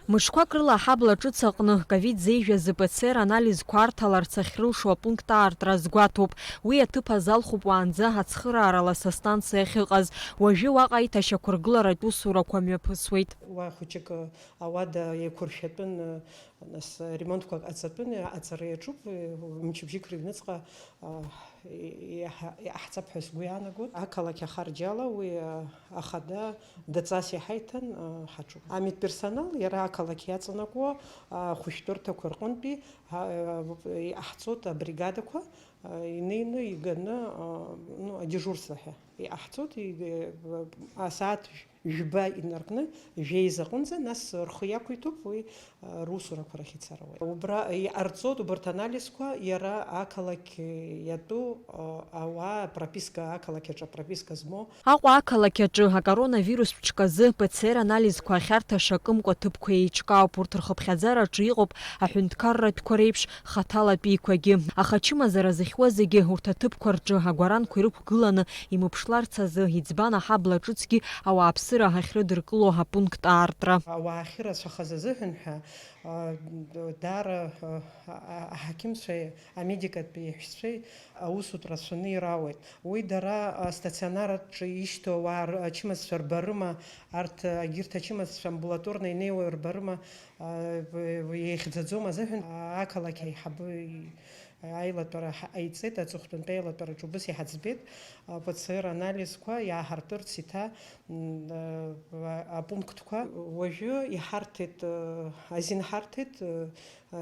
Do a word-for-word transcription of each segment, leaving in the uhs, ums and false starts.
Мышқәак рыла аҳабла ҿыц аҟны ковид зеижәазы П Ц Р анализқәа арҭаларц ахьрылшо апункт аартра азгәаҭоуп. Уи аҭыԥ азалхуп уаанӡа ацхыраара лас астанциа ахьыҟаз. Уажәы уаҟа аиҭашьақәыргыларатә усурақәа мҩаԥысуеит. Уа хәыҷык ауада еиқәыршәатәын, нас ремонтқәак ҟаҵатәын, аҟаҵара иаҿуп, мчыбжьык рыҩныҵҟа иаҳ-, иаҳ-, иҟаҳҵап ҳәа сгәы иаанагоит. Ақалақь ахарџьала уи ахада дҵас иҳаиҭан ҳаҿуп. Амедперсонал иара ақалақь иаҵанакуа ахәышәтәырҭақәа рҟынтәи иҟаҳҵоит абригадақәа, инеины иганы, ну, адежурство ҳәа иҟаҳҵоит, асааҭ жәба инаркны, жәеиза аҟынӡа, нас рхы иақәиҭуп уи русурақәа рахь ицара. Уи убра иҟарҵоит убарҭ анализқәа иара ақалақь иатәу ауаа, прописка, ақалақь аҿы прописка змоу. Аҟәа ақалақь аҿы акоронавирус ԥшказы П Ц Р анализқәа ахьарҭаша акымкәа ҭыԥқәа еиҿкаауп, урҭ рхыԥхьаӡараҿы иҟоуп аҳәынҭқарратәқәа реиԥш хаҭалатәиқәагьы. Аха ачымазара зыхьуа зегьы урҭ аҭыԥқәа рҿы агәаранқәа ирықәгыланы имыԥшларц азы иӡбан аҳабла ҿыцгьы ауааԥсыра ахьрыдыркыло апункт аартра. Ауаа ахьырацәахаз азыҳәан ҳәа, а, даара, а, а, аҳақьымцәеи амедикатәи иаҳәшьцәеи аусутә рацәаны ираауеит. Уи дара астационар аҿы ишьҭоу ауаа р-, ачымазцәа рбарыма, арҭ, егьырҭ ачымазцәа амбулаторно инеиуа рбарыма, а, еихьӡаӡом азыҳәан, а, ақалақь аиҳабы аилатәара ҳа-, ҟаиҵеит, аҵыхәтәантәи аилатәараҿы убыс иҳаӡбеит, а, П Ц Р анализқәа иааҳартырц иҭа, м, а, апунктқәа. Уажәы иҳарҭеит, а, азин ҳарҭеит, а,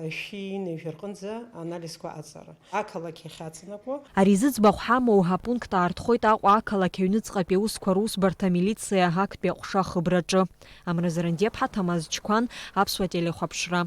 шәи инеи жәа рҟынӡа анализқәа аҵара. Ақалақь иахьаҵанакуа. Ари зыӡбахә ҳамоу апункт аартхоит Аҟәа ақалақь аҩныҵҟатәи аусқәа русбарҭа амилициа актәи аҟәша ахыбраҿы. Амра Зарандиаԥҳа, Ҭамаз Чқәан, Аԥсуа телехәаԥшра.